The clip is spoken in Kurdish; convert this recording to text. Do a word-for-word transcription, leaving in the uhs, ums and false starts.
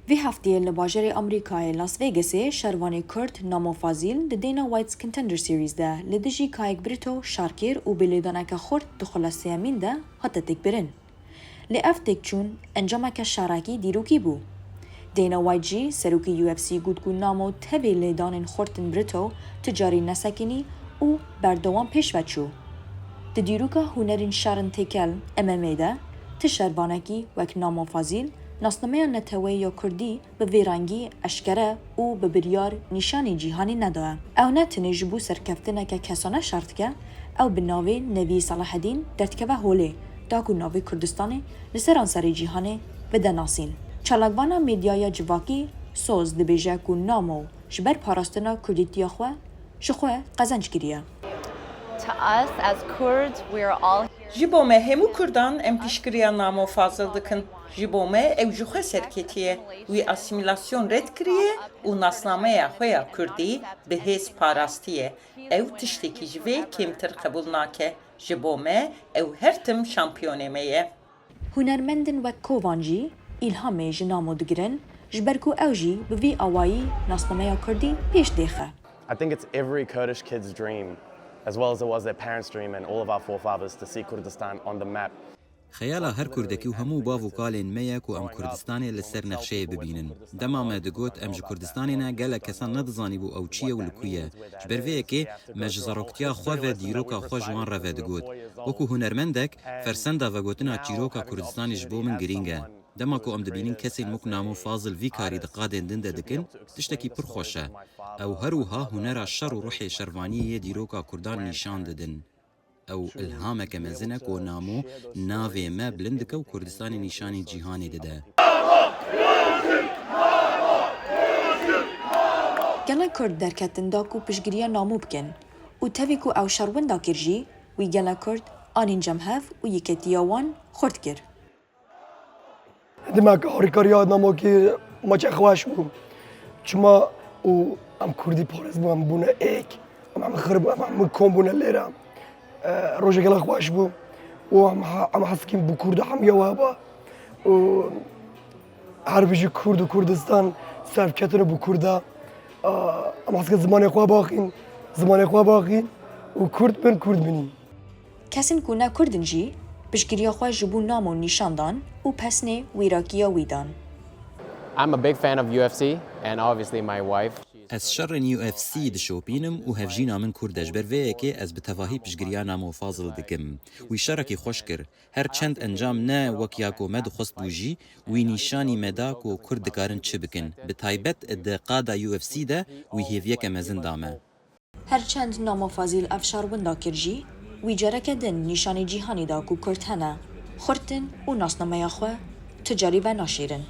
Vê hefteyê li bajarê Amerîkayê Las Vegasê şervanê Kurd Namo Fazîl di Dana White's Contender Series de li dijî Kaïk Brito şer kir û bi lêdaneke xurt di xula sêyemîn de hate têkbirin. Lê ev têkçûn encameke şerekî dîrokî bû. Dana White jî, serokê U F C, got ku Namo tevî lêdanên xurt in Brito tu carî nesekinî û berdewam pêş ve çû. Di dîroka hunerên şer in têkel, M M A, de ti şervanekî wek Namo Fazîl nasnameya neteweyî ya Kurdî bi vê rengî eşkere û bi biryar nîşanî cîhanê nedaye. Ew ne tenê ji bo serkeftineke kesane şer dike, ew bi navê Nevî Selahedîn derdikeve holê, da ku navê Kurdistanê li seranserê cîhanê bide nasîn. Çalakvana medyaya civakî Soz dibêje ku Namo ji ber parastina kurdîtiya xwe ji xwe qezenc kiriye. To us as Kurds, we are all here. Ji bo me hemû Kurdan em piştgiriya Namo Fazil dikin. Ji bo me ew ji xwe serketiye. Wî asîmîlasyon red kiriye û nasnameya xwe ya Kurdî bi hêz parastiye. Ew tiştekî ji vê kêmtir qebûl nake. Ji bo me ew her tim şampiyonê me ye. Hunermendin wek Kovan jî îlhamê ji Namo digirin, ji ber ku ew jî bi vî awayî nasnameya Kurdî pêş dêxe. I think it's every Kurdish kid's dream, as well as it was their parents' dream and all of our forefathers, to see Kurdistan on the map. Xeyala her Kurdekî û hemû bav û kalên me ye ku em Kurdistanê li ser nexşeyê bibînin. Dema me digot em ji Kurdistanê ne, gelek kesan nedizanîbû ew çi ye û li ku ye. Ji ber vê yekê me ji zaroktiya xwe ve dîroka xwe ji wan re vedigot. Wekû hunermendek, fersenda vegotina çîroka Kurdistanê ji bo min girîng e. Dema ku em dibînin kesên wek Namo Fazil vî karî di qadên din de dikin, tiştekî pir xweş e. Ew her wiha hunera şer û ruhê şervaniyê yê dîroka Kurdan nîşan didin. Ew îlhameke mezin e ku Namo navê me bilind dike û Kurdistanê nîşanî cîhanê dide. Gelek Kurd derketin da ku piştgiriya Namo bikin û tevî ku ew şer winda kir jî, wî gelek Kurd anîn cem hev û yeketiya wan xurt kir. Demek harîkariya Namo kî maçek xweş bû. Çima û em Kurdî parêz bû, em bûne êk, em, em xir bû, em, em kom bûne lêre. E, rojek gelek xweş bû û em, em hez dikîn bi Kurda hemiya we ba û her bijî Kurd û Kurdistan serfketin û bi Kurda, e, em hez dikin zimanê xwe baxîn, zimanê xwe baxîn û Kurd bin, Kurd binîn. Kesên ku ne Kurd in jî piştgiriya xwe ji bo Namo nîşan dan û pesnê wîrakiya wî dan. I'm a big fan of U F C and obviously my wife. Ez şerên U F C dişopînim û hevjîna min Kurd e, ji ber vê yekê ez bi tevahî piştgiriya Namo Fazil dikim. Wî şerekî xweş kir. Her çend encam ne wek ya ku me dixwest bû jî, wî nîşanî me da ku Kurd dikarin çi bikin. Bi taybet di qada U F C de wî hêviyeke mezin da me. Her çend Namo Fazîl ev şer winda kir jî, wî careke din nîşanî cîhanî da ku Kurd hene, xurt in û nasnameya xwe tu carî venaşêrin.